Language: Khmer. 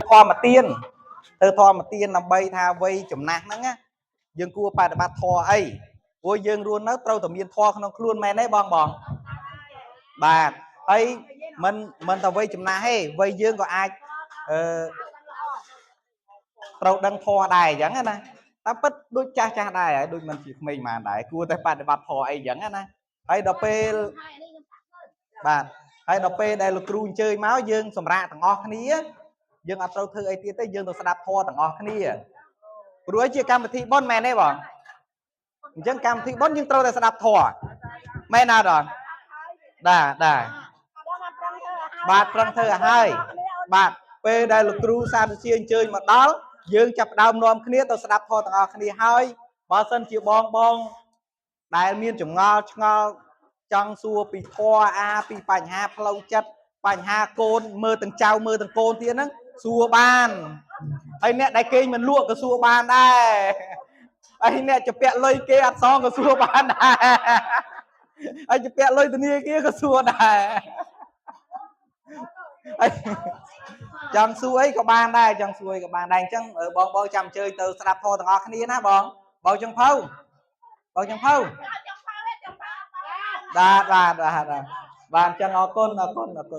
ធម្មទានធ្វើធម្មទានដើម្បីថាវ័យចំណាស់ហ្នឹងណាយើងគួរបដិបត្តិធម៌អីព្រោះយើងរស់នៅត្រូវតែមានធម៌ក្នុងខ្លួនមែនទេបងបងបាទហើយមិនមិនតែវ័យចំណាស់ទេវ័យយើងក៏អាចអឺត្រូវដឹងធម៌ដែរអញ្ចឹងណាតាមពិតដូចចាស់ចាស់ដែរហើយដូចមិនជាក្មេងហ្មងដែរគួរតែបដិបត្តិធម៌អីអញ្ចឹងណាហើយដល់ពេលបាទហើយដល់ពេលដែលលោកគ្រូអញ្ជើញមកយើងសម្រាកទាំងអស់គ្នាយើងអត់ត្រូវធ្វើអីទៀតទេយើងទៅស្ដាប់ធម៌ទាំងអស់គ្នាព្រោះជាកម្មវិធីបុណ្យមែនទេបងអញ្ចឹងកម្មវិធីបុណ្យយើងត្រូវតែស្ដាប់ធម៌មែនអត់ដល់បាទបាទបាទប្រឹងធ្វើឲ្យហើយបាទពេលដែលលោកគ្រូសាទជាអញ្ជើញមកដល់យើងចាប់ផ្ដើមនាំគ្នាទៅស្ដាប់ធម៌ទាំងអស់គ្នាហើយបើសិនជាបងបងដែលមានចម្ងល់ឆ្ងល់ចង់សួរពីធម៌អាពីបញ្ហាផ្លូវចិត្តបញ្ហាកូនមើលទាំងចៅមើលទាំងកូនទៀតហ្នឹងសួរបានហើយអ្នកដែលគេងមិនលក់ក៏សួរបានដែរហើយអ្នកជពាក់លុយគេអត់សងក៏សួរបានដែរហើយជពាក់លុយធនាគារក៏សួរដែរហើយចង់សួរអីក៏បានដែរចង់សួរអីក៏បានដែរអញ្ចឹងបងបងចាំអញ្ជើញទៅស្ដាប់ធម៌ទាំងអស់គ្នាណាបងបងចុងភៅបងចុងភៅបាទបាទបាទបាទអញ្ចឹងអរគុណអរគុណអរគុណ។